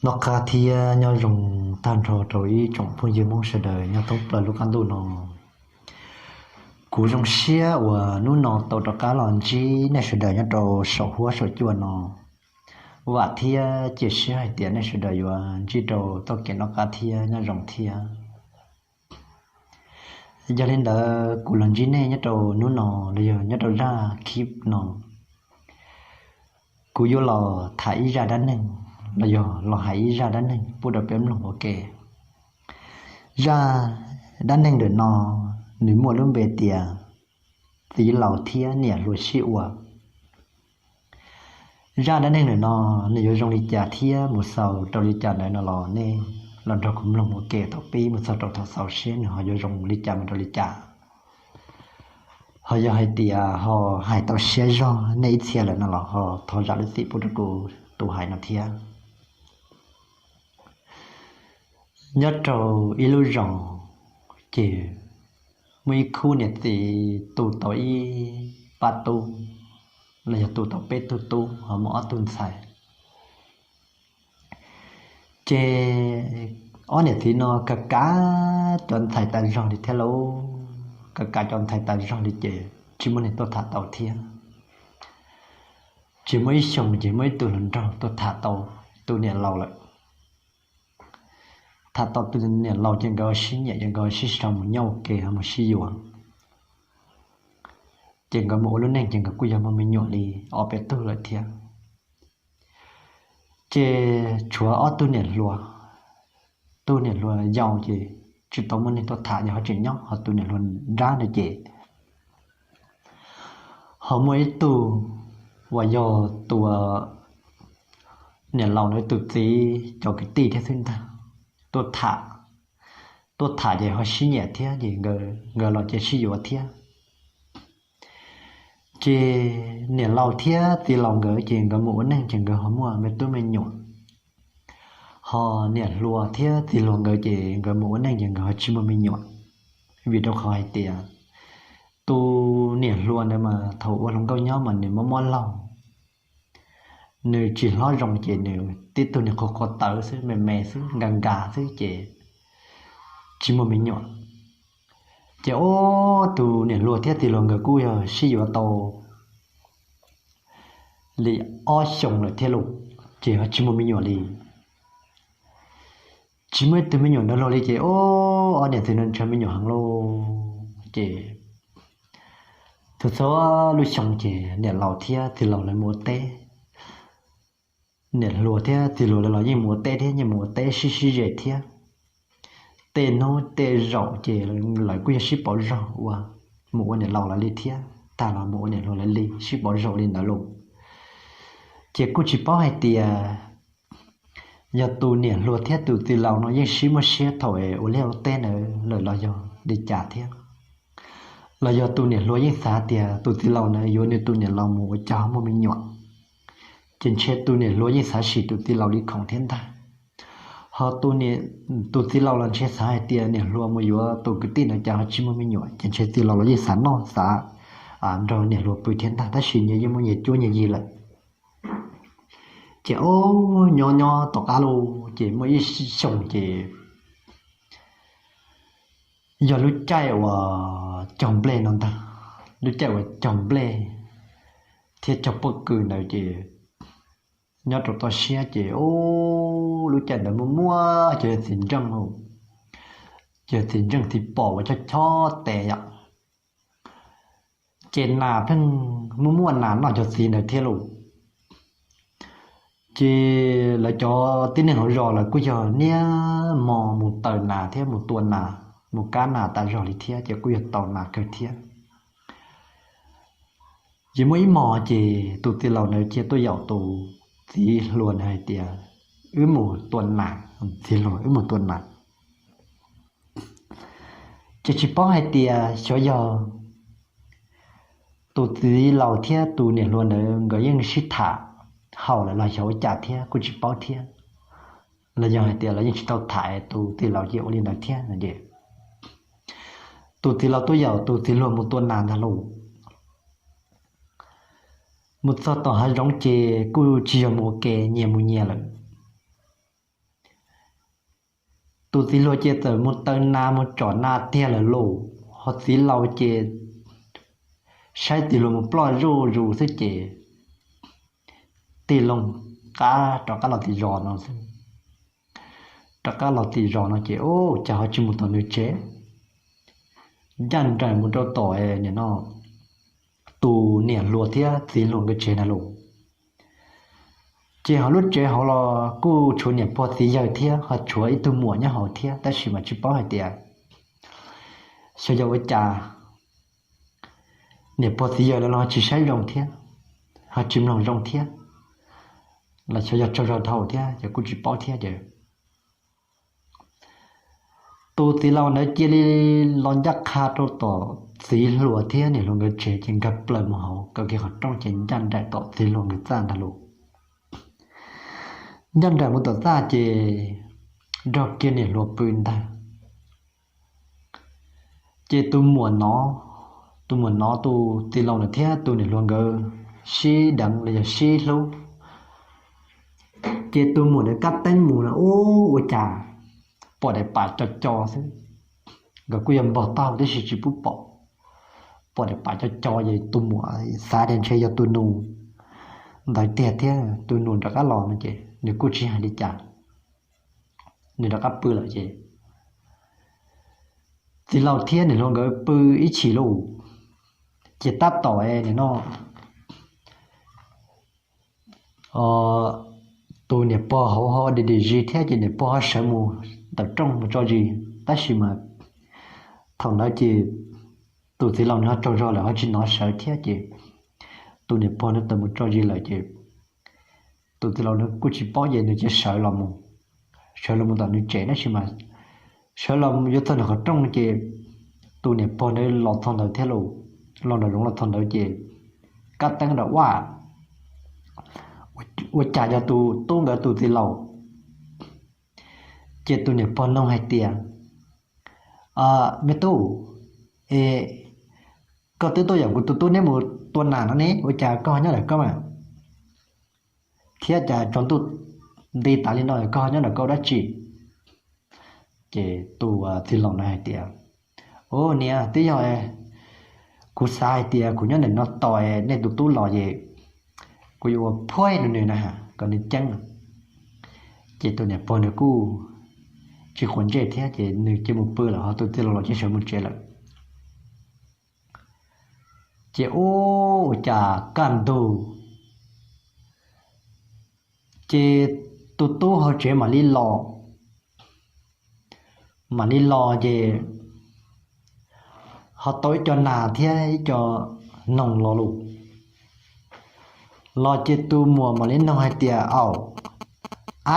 Noj qab thiab nyob zoo tag nrho rau ib tsoom phooj ywg Hmoob sawv daws nyob thoob plaws lub qab ntuj no. Kuv zoo siab uas hnub no tau rov qab los ntsib nej sawv daws nyob rau saum huab saum cua no. Vam thiab cia siab hais tias nej sawv daws yuav ntsib rau txoj kev noj qab thiab nyob zoo thiab. Yog li ntawd kuv los ntsib nej nyob rau hnub no los yog nyob rau zaj khib no, kuv yuav los tham ib zaj dab neeg los yog los hais ib zaj dab neeg pub rau peb mloog ua ke. Zaj dab neeg ntawm no nws muaj lub npe tias txiv laus thiab niam hluas sib ua. Zaj dab neeg ntawm no nws yuav zoo li cas thiab mus xaus rau li cas ntawd no los nej los nrog kuv mloog ua ke thaum pib mus txog rau thaum xaus seb nws ho yuav zoo li cas mus rau li cas. Ho yog hais tias ho hais tau siab zog nej ib txhia lawm no los ho thov zam lub txim pub rau kuv tus hais no thiab. Nyob rau ib lub zos ces muaj ib khub niam txiv tu tau ib pab tub, los yog tu tau peb tug tub ho muaj ob tug ntxhais. Ces ob niam txiv no kav kav cov ntxhais tas zog li thiab lauj, kav kav cov ntxhais tas zog li ces tsis muaj neeg tuaj tham tau thiab. Tsis muaj ib xyoos ces muaj ib tug hluas nraug tuaj tham tau tus niam laus lawm. Tham tau tus niam laus ces nkawd sib nyiam ces nkawd sib sau mus nyob ua ke ho mus sib yuav. Ces nkawd mus ua lub neej ces nkawd kuj yog muaj me nyuam li ob peb tug lawm thiab. Ces tshuav ob tug niam hluas, tug niam hluas yau ces tsis tau muaj neeg tuaj tham ces ho tseem nyob, ho tus niam hluas nrab ntawd ces ho muaj ib tug uas yog tus niam laus ntawd tus txiv cov kwv tij thiab xwb ntag, tuaj tham, tuaj tham ces ho sib nyiam thiab ces nkawd los ces sib yuav thiab. Ces niam laus thiab txiv laus nkawd ces nkawd mus ua neej ces nkawd ho muaj me tub me nyuam. Ho niam hluas thiab txiv hluas nkawd ces nkawd mus ua neej ces nkawd ho tsis muaj me nyuam. Vim rau qhov hais tias tus niam hluas ntawd mas thaum ua hluas nkauj nyob mas nws mob mob laug, nws tsis hlob zoo ces nws tib tug nws qhuav qhuav tawv xwb, me me xwb, nkag nkag xwb ces tsis muaj me nyuam. Ces ua tus niam hluas thiab txiv hluas nkawd kuj yog sib yuav tau li ob xyoos lawm thiab lauj, ces ho tsis muaj me nyuam li. Tsis muaj ib tug me nyuam nrog luag li ces ua ob niam txiv no ntshaw me nyuam heev lauj. Ces txhua txhua lub xyoo ces niam laus thiab txiv laus lawv mus ua teb, niam hluas thiab txiv hluas lawv los yeej mus ua teb thiab, yeej mus ua teb sib sib ze thiab. Tej hnub tej zaum ces lawv kuj yog sib pauv zog ua, mus ua niam laus lawv li thiab, tag los mus ua niam hluas lawv li, sib pauv zog li ntawd lauj. Ces kuj tsis paub hais tias yog tus niam hluas thiab tus txiv laus no yeej sib muaj siab thaum ua liaj ua teb ntawd lawm los yog li cas thiab, los yog tus niam hluas yeej xav tias tus txiv laus ntawd yuav nws tus niam laus mus ua cas ho muaj me nyuam. Ces ntshe tus niam hluas yeej xav sim tus txiv laus li khoom thiab ntag. Ho tus txiv laus los ntshe xav hais tias niam hluas mus yuav tus kwv tij ntawd cas ho tsis muaj me nyuam, ces ntshe txiv laus los yeej xav noj xav nrog niam hluas pw thiab ntag, tab sis nyias yeej muaj nyias cuab nyias yig lawm. Ces ua nyob nyob tom qab lauj, ces muaj ib xyoos ces yog lub caij uas cog nplej no ntag, lub caij uas cog nplej thiab cog pob kws ntawd ces nyob rau toj siab ces ua lub caij ntawd muaj muaj cov txiv ntseej, cov txiv ntseej txiv pom uas chob chob tes yom, ces nas pheej muaj muaj nas noj cov txiv ntawd thiab lauj. Ces lawv cov tib neeg hauv zos lawv kuj yog niaj hmo mus taws nas thiab mus tua nas, mus kab nas tas zog li thiab ces kuj yog tau nas kawg thiab. Ces muaj ib hmos ces tus txiv laus ntawd cia tuaj yaum tus txiv hluas ntawd hais tias, wb mus tua nas, txiv hluas, wb mus tua nas. Ces tsis paub hais tias xyov yog tus txiv laus thiab tus niam hluas ntawd nkawd yeej sib tham haum lawm los xyov ua cas thiab kuj tsis paub thiab, los yog hais tias lawv yeej tsis tau tham tus txiv laus ces ua li ntawd thiab no es tus txiv laus tuaj yaum tus txiv hluas mus tua nas ntag lauj. Mus txog tom hav zoov ces kuj tsis yog mus ua ke, nyias mus nyias lawm. Tus txiv hluas ces txawm mus taw nas mus tsom nas tiag lawm lauj, ho txiv laus ces saib txiv hluas mus ploj zuj zus xwb ces tig loo qab rov qab los tim zos no xwb. Rov qab los tim zos no ces ua cas ho tsis mus tom nws tsev, ncaj nraim mus rau tom nim no tus niam hluas thiab txiv hluas nkawd tsev na lauj. Ces hauv lub tsev hauv los kuj tshuav niam pog txiv yawg thiab ho tshuav ib tug muam nyob hauv thiab, tab sis mas tsis paub hais tias xyov yog ua cas niam pog txiv yawg lawv los ho tsis saib zoo thiab, ho tsis mloog zoo thiab, los xyov yog tsaug zog dhau thiab ces kuj tsis paub thiab ces tus txiv laus ntawd cia li los ncaj qha rau tom txiv hluas thiab niam hluas nkawd tsev ces nkag plaws mus hauv, kaw kiag qhov rooj ces ncaj nraim tom txiv hluas nkawd txaj ntag lauj. Ncaj nraim mus tom txaj ces nrog kiag niam hluas pw ntag. Ces tus muam no, tus muam no tus txiv laus ntawd thiab tus niam hluas nkawd sib deev los yog sib hlub. Ces tus muam ntawd kab teeb mus na ua cas pom daim pam co co xwb. Nkawd kuj yog npog taub hau tib si tsis pub pom, pom daim pam co co ces tus muam xav tias ntshe yog tus nus ntawd tiag thiab tus nus rov qab los no ces nws kuj tsis hais li cas, nws rov qab pw lawm ces txiv laus thiab niam hluas nkawd pw ib chim lauj. Ces tab tom nim no tus niam pog hauv ho dim dim zis thiab ces niam pog ho sawv mus ntawm rooj mus tso zis, tab sis mas thaum ntawd ces tus txiv laus nws ho tsaug zog lawm ho tsis hnov sawv thiab ces tus niam pog nws tawm mus tso zis lawm ces tus txiv laus nws kuj tsis paub ces nws cia sawv los mus, sawv los mus tom nws tsev tab sis mas sawv los yuav txog nram qhov rooj ces tus niam pog ntawd los txog ntawd thiab lauj, los nram zoov los txog ntawd ces kab teeb rau ua ua cas yog tus tub nkawd tus txiv laus. Ces tus niam pog nug hais tias, me tub, es koj twb tuaj yaum kuv tus tub neb mus tua nas no ne, ua cas koj ho nyob ntawm koj mas? Thiab cas tsaus ntuj nti tas li no koj ho nyob ntawm koj ua dab tsi? Ces tus txiv laus na hais tias, u niam, twb yog kuv xav hais tias kuv nyob ntawm no tos nej tus tub los ces kuv yuav ua phuab rau nws na, kom nws ceeb. Ces tus niam pog nws kuj tsis quav ntsej thiab ces nws cia mus pw lawm ho tus txiv laus los cia sawv mus tsev lawm. Ces ua cas kaj ntug ces tus tub hauv tsev mam li los, mam li los ces ho tau ib co nas thiab ib co noog los lus. Los ces tus muam mam li noog hais tias, au,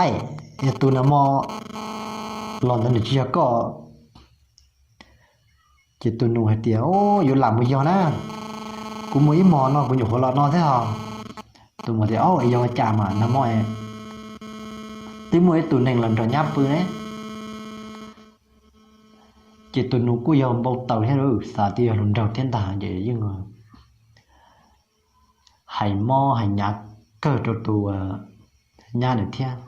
aib, yog tus nag hmo los ntawd nws tsis yog koj? Ces tus nus hais tias, u, yuav lam mus yog na, kuv mus ib hmos no kuv nyuam qhuav los no thiab ho. Tus muam tias, au, yog ua cas mas nag hmo twb muaj ib tug neeg los nrog nyab pw ne. Ces tus nus kuj yog npau taws thiab xav tias yog hluas nraug thiab ntag ces yeej hais mob hais nyav kawg rau tus nyab ntawd thiab,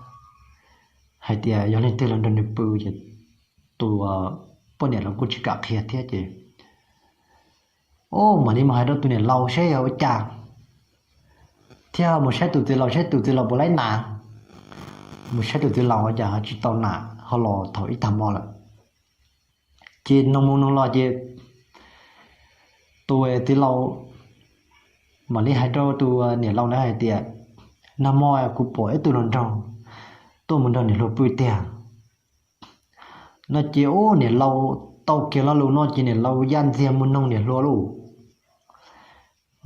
hais tias yog leej twg los nrog nws pw ces tus poj niam los kuj tsis kam qhia thiab ces, u, mam li mus hais rau tus niam laus seb yog ua cas, thiab mus saib tus txiv laus seb tus txiv laus puas laib nas. Mus saib tus txiv laus ua cas ho tsis tau nas ho los thaum ib tag hmo lawm. Ces noog mus noog los ces tus txiv laus mam li hais rau tus niam laus ntawd hais tias, nag hmo kuv pom ib tug hluas nraug tuaj mus nrog niam hluas pw tiag no ces, u, niam laus tau kiag lo lus no ces niam laus ya ntxiag mus noog niam hluas lauj.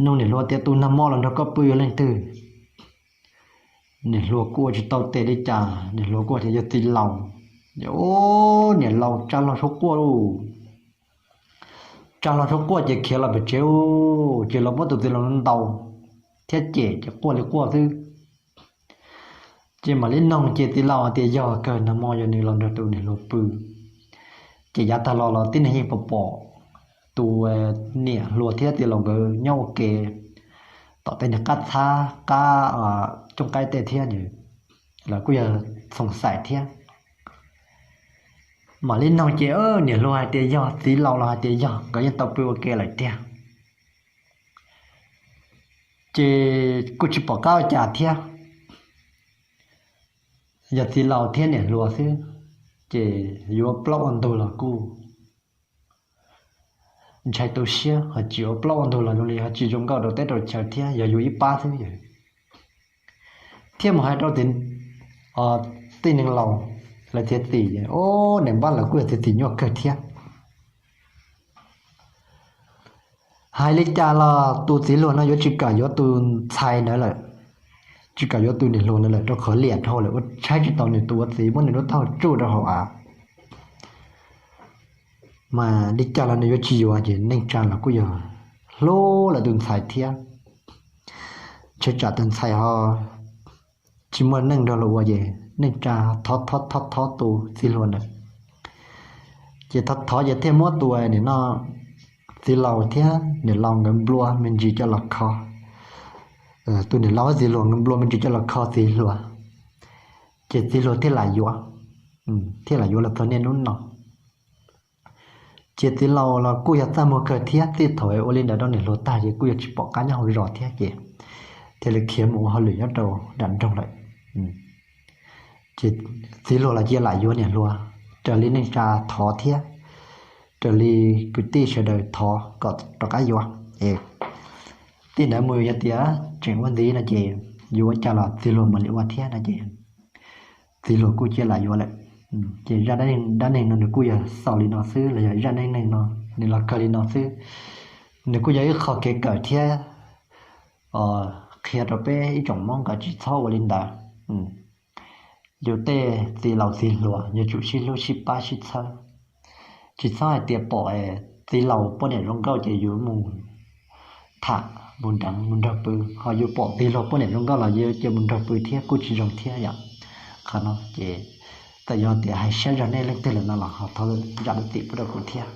Noog niam hluas tias tus nag hmo los nrog koj pw yog leej twg? Niam hluas kuj ua tsis tau tes li cas, niam hluas kuj tias yog txiv laus. Niam laus tsa hlo suab quaj lauj. Tsa hlo suab quaj ces khiav los pem tsev, ces los muab tus txiv laus ntaus thiab cem ces quaj li quaj xwb. Ces mam li noog ces txiv laus tias yog kawg, nag hmo yog nws los nrog tus niam hluas pw. Ces yav tag los los tib neeg yeej pom pom tus niam hluas thiab txiv laus nkawd nyob ua ke tom tej niag qab txhab qab cooj qaib tej thiab, lawv kuj yog txhoov xaim thiab. Mam li noog ces niam hluas hais tias yog, txiv laus los hais tias yog, nkawd yeej tau pw ua ke lawm tiag. Ces kuj tsis pom qab ua cas thiab. Yog txiv laus thiab niam hluas xwb, ces yuav plaub ua ntug los kuj ntshai tu siab, ho tsis ua plaub ua ntug los zoo li ho tsis zoo nkauj rau teb rau chaw thiab, yog yuav ib pab xwb. Thiab mus hais rau tij neeg laus, lawv txiav txim, o, niam npab lawv kuj yog txiav txim nyuaj kawg thiab. Hais li cas los tus txiv hluas no yuav tsis kam yuav tus ntxhais ntawd lawm, tsis kam yuav tus niam hluas ntawd lawm, rau qhov liam dhau lawm, ua tshaib tsis tau nws tus ua txiv, muab nws lub taub hau tsuj rau hauv av. Mas li cas los nws yuav tsis yuav, ces neej tsa los kuj yog hlub lawv tus ntxhais thiab. Ntshe tsam tus ntxhais ho tsis muaj neej nrog luag ua, ces neej tsa thov thov thov thov tus txiv hluas ntawd. Ces thov thov ces thiaj muab tus niam no, txiv laus thiab niam laus nkawd nplua me ntsis coj los kho. Tus niam laus thiab txiv hluas nkawd nplua me ntsis coj los kho txiv hluas, ces txiv hluas thiaj lam yuav, thiaj lam yuav los txog niaj hnub no. Ces txiv laus los kuj yog txaj muag kawg thiab, txij thaum ua li ntawd rau niam hluas tag ces kuj yog tsis pom qab nyob hauv zos thiab, ces thiaj li khiav mus ua hauj lwm nyob rau nram nroog lawm. Ces txiv hluas los cia lam yuav niam hluas, raws li neej tsa thov thiab raws li kwv tij sawv daws thov kom rov qab yuav. Tij ntawd mus yog tias tseem ua ntxiv no ces yuav ua cas los txiv hluas mam li ua thiab no ces txiv hluas kuj cia lam yuav lawm. Ces zaj dab neeg no nws kuj yog xaus li no xwb los yog zaj dab neeg no nws los kawg li no xwb. Nws kuj yog ib qho kev kawm thiab qhia rau peb ib tsoom Hmoob kom tsis txhob ua li ntawd. Yus tej txiv laus txiv hluas yuav tsum sib hlub sib pab sib txhawb. Tsis txhob hais tias pom txiv laus poj niam zoo nkauj ces yus mus tham mus deev mus nrog pw, ho yus pom txiv hluas poj niam zoo nkauj los yus cia mus nrog pw thiab kuj tsis zoo thiab yom. Qhov no ces txawm yog tias hais siab zog nej leej twg lawm no los ho thov zam lub txim pub rau kuv thiab.